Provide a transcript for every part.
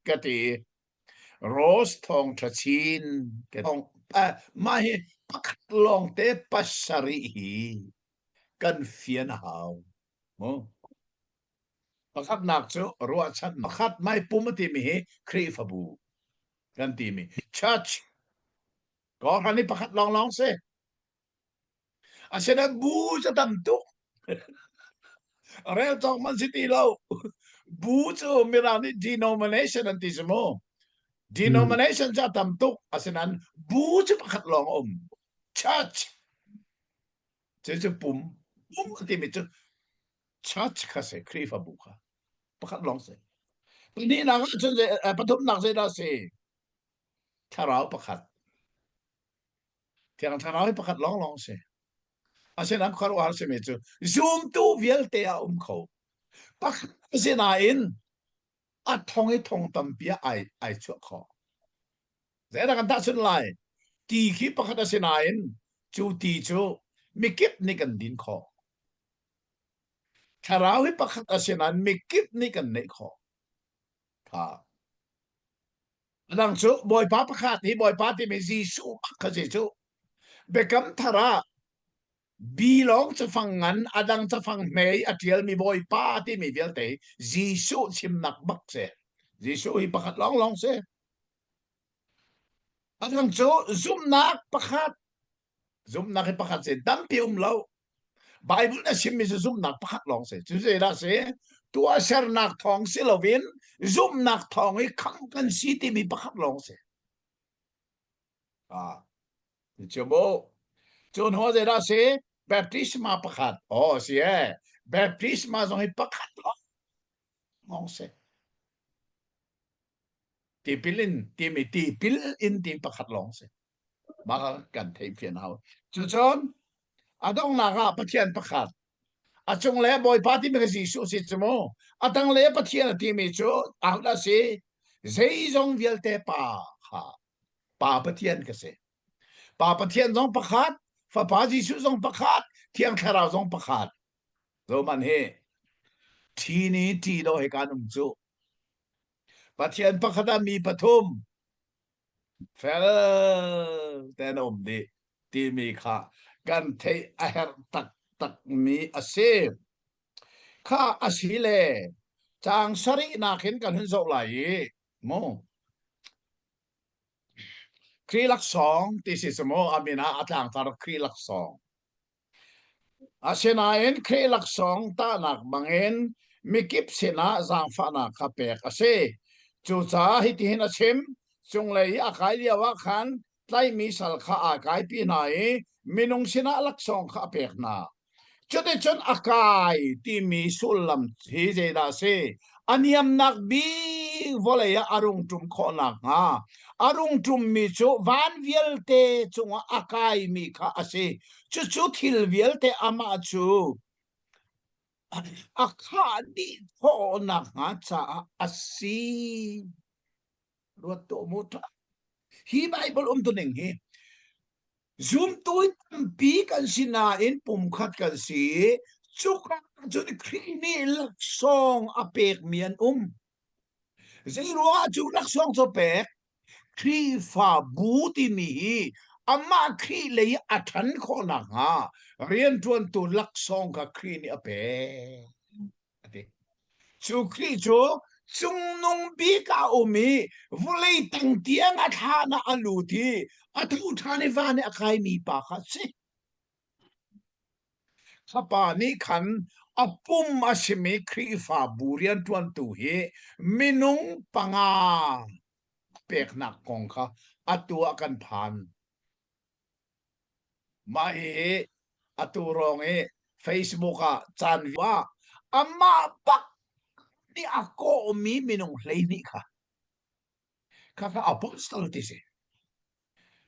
ka ti. Rose thawngṭha chin ka mah hi pakhat lawngte pasarih hi kan fian a hau. Mu. Pakhatnak cu ruahchan pakhat mai pum a timi hi Khrihfabu kan timi church kawhhran hi pakhat lawnglawng si. Asinain bu cu tam tuk. Rel cawk man si ti lo. Bu cu Mirang nih denomination an ti si mu. Denomination cu a tam tuk. Asinain bu cu pakhat lawng a um. Church cu cu pum. Pum a timi cu church kha si, Khrihfabu kha. Pakhat lawng si. Pahnihnak ahcun pathumnak zeidah a si? Thlarau pakhat. Thiang Thlarau hi pakhat lawnglawng a si. Asinain khuaruahhar simi cu zumtu vialte ah um kho. Pakhat a si nain a thong i thong tampi ah ai, ai chuah khawh. Zeidah kan tahchunh lai? Ti khi pakhat a si nain cu ti cu mikip nih kan din khawh. Thlarau hi pakhat a si nain mikip nih kan neih khawh. Kha. Nang cu Bawipa pakhat hi Bawipa timi Jesuh bak kha si cu. Biakam thar ah bi lawng cafang ngan a dang cafang hme i a ṭialmi Bawipa timi vialte Jesuh chimnak bak si. Jesuh hi pakhat lawnglawng si. A dang cu zumhnak pakhat Zumhnak hi pakhat si tampi um lo. Bible na chimmi cu zumhnak pakhat lawng si. Cu zeidah si? Tuahsernak thawng si loin zumhnak thawng i khamh kan si timi pakhat lawng si. Ah, cu bu. Cu hnu zeidah si? Baptisma pakhat. Oh, si e. Baptisma zong hi pakhat lawng si. Tipil in timi tipil in ti pakhat lawng si. Mah kan theihfian hau. Cucun a donghnak ah Pathian pakhat a cung le Bawipa timi ka Jesuh si cu mu a tang le Pathian a timi cu ahodah si zeizong vialte pa kha pa Pathian ka si pa Pathian zong pakhat fapa Jesuh zong pakhat Thiang Thlarau zong pakhat zoman hi thi ni ti do he kan um cu Pathian pakhat ah mi pathum fel tein a um dih timi kha kan theih a herh taktakmi a si. Kha a si le caang sarihnak in kan hun zoh lai i mu Khrih laksawng ti si cu mu a min ah a tlangtar Khrih laksawng. Asinain Khrih laksawng tahnak bangin mikip sinah zaangfahnak kha pek a si. Cucaah hitihin a chim, cunglei i a kai lioah khan tlaihmi sal kha aa kaipi hna i minung sinah laksawng kha a pek hna. Cuticun a kai timi sullam hi zeidah a si? A niamnak bik vawlei ah a rung ṭum khawh nakhnga a rung ṭummi cu van vialte cungah a kaimi kha a si. Cucu thil vialte amah cu a khah dih khawh nakhnga caah a si. Ruat tuah mu. Hi Baibal umtuning hi Zumtu tampi kan si nain pumkhat kan si. Cuka cun Khrih nih laksawng a pekmi an um. Zeiruangah cu laksawng cu pek? Khrihfabu timi hi amah Khrih lei a ṭhan khawh nakhnga rianṭuantu laksawng kha Khrih nih a pek. A ti. Cu Khrih cu cungnung bik ah a um i vawlei tang tiang a thlan ah a lut i a tho ṭhan i van i a kaimi pa kha a si. Fapa nih khan a pum a simi Khrihfabu rianṭuantu hi minung panga peknak kong kha atu ah kan phan. Mah hihi atu rawng i Facebook ah caan ah amah bak nih a kawhmi minung 12 kha khakha apostle ti si.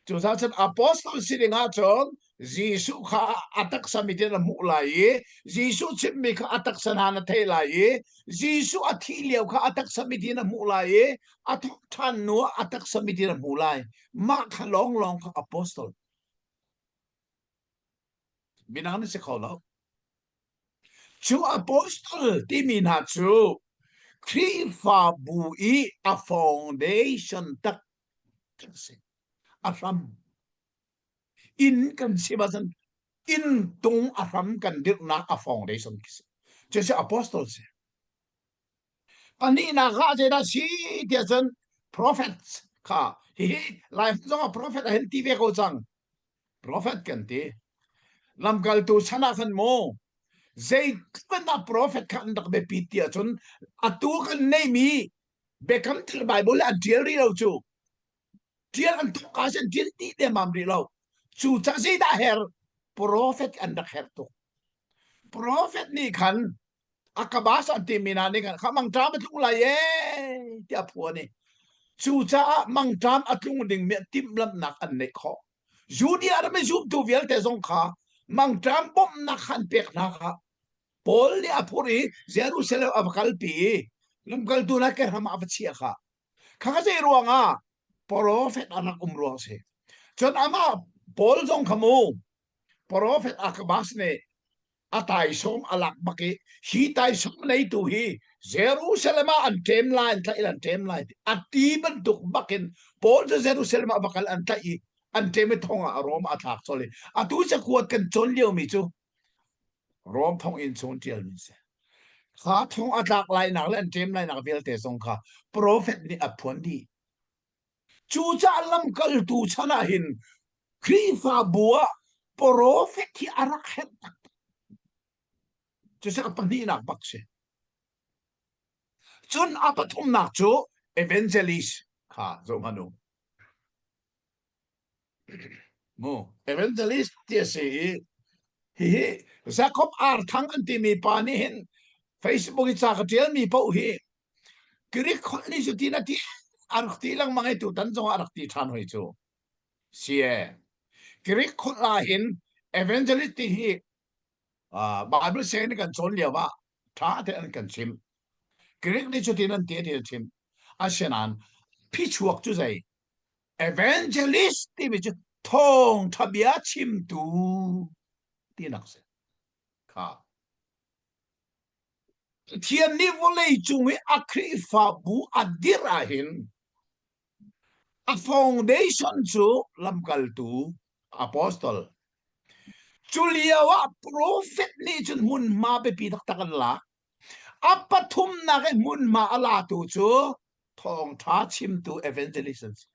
Cucaah cun apostle si ding ahcun Jesuh kha a taksa mit in a hmuh lai i Jesuh chimmi kha a taksa hna na theih lai i Jesuh a thih lio kha a taksa mit in a hmuh lai i a thawh ṭhan hnu ah a taksa mit in a hmuh lai. Mah kha lawnglawng kha apostle. Minang na si kho lo. Cu apostle timi hna cu. Khrihfabu i a foundation tak si. A hram. Inn kan si ahcun inn tung a hram kan dirhnak a foundation khi si. Cucu apostle si. Pahnihnak ah zeidah si tiah cun prophets kha hihi Lai zong ah prophet a hen ti ve ko cang. Prophet kan ti. Lamkaltu chan ah khan mu zeitluk ah prophet kha an rak biapi ti ahcun atu kan neimi Biakam Thar Bible le an ṭial rih lo cu. Ṭial an thawk ah an ṭial dih demmam rih lo. Cu ca zeidah her? Prophet an rak herh tuk. Prophet nih khan Akabas an timi hna nih khan kha mangṭam a tlung lai ee tiah phuan i cucaah mangṭam a tlung dingmi timhlamhnak an neih khawh. Judea ram i zumtu vialte zong kha mangṭam bawmhnak kha an pek hna kha Paul nih a phurh i Jerusalem a va kalpi i lamkaltu hna kehram ah a va chiah kha. Kha kha zei ruangah profet a rak um ruang si. Cun amah Paul zong kha mu Profet Agabus nih a taisawm a lak bak i hi taisawm neitu hi Jerusalem ah an ṭem lai an tlaih an ṭem lai a ti bantuk bakin Paul cu Jerusalem ah va kal an tlaih i an ṭem i thong ah Rom a thlak colh i atu cakuat kan cawn liomi cu Rom thonginn chung ṭialmi si. Kha thong a tlak lainak le an ṭem lainak vialte zong kha profet nih a phuan dih. Cucaah lamkaltu chan ah hin Khrihfabu ah profet hi a rak herh taktak. Cucu a pahnihnak bak si. Cun a pathumnak cu evangelist kha zoh hmanh u. Mu evangelist ti a si i hihi Jacob Arthang an timi pa nih hin Facebook i ca ka ṭialmi paoh hi Greek holh nih cutin a ti a rak ti lengmang i tutan zongah a rak ti ṭhan hoi cu. Si e. Greek holh ah hin evangelist ti hi uh, Bible sianginn kan cawn lio ah ṭha tein an kan chimh. Greek nih cutin an ti ti an chimh. Asinain phichuak cu zei? Evangelist timi cu thawngṭha bia chimtu tinak si. Kha. Pathian nih vawlei cung i a Khrihfabu a dirh ahhin a foundation cu lamkaltu apostle. Cu lio ah prophet nih cun hmunhma biapi taktak an lak. A pathumnak i hmunhma a latu cu thawngṭha chimtu evangelist an si.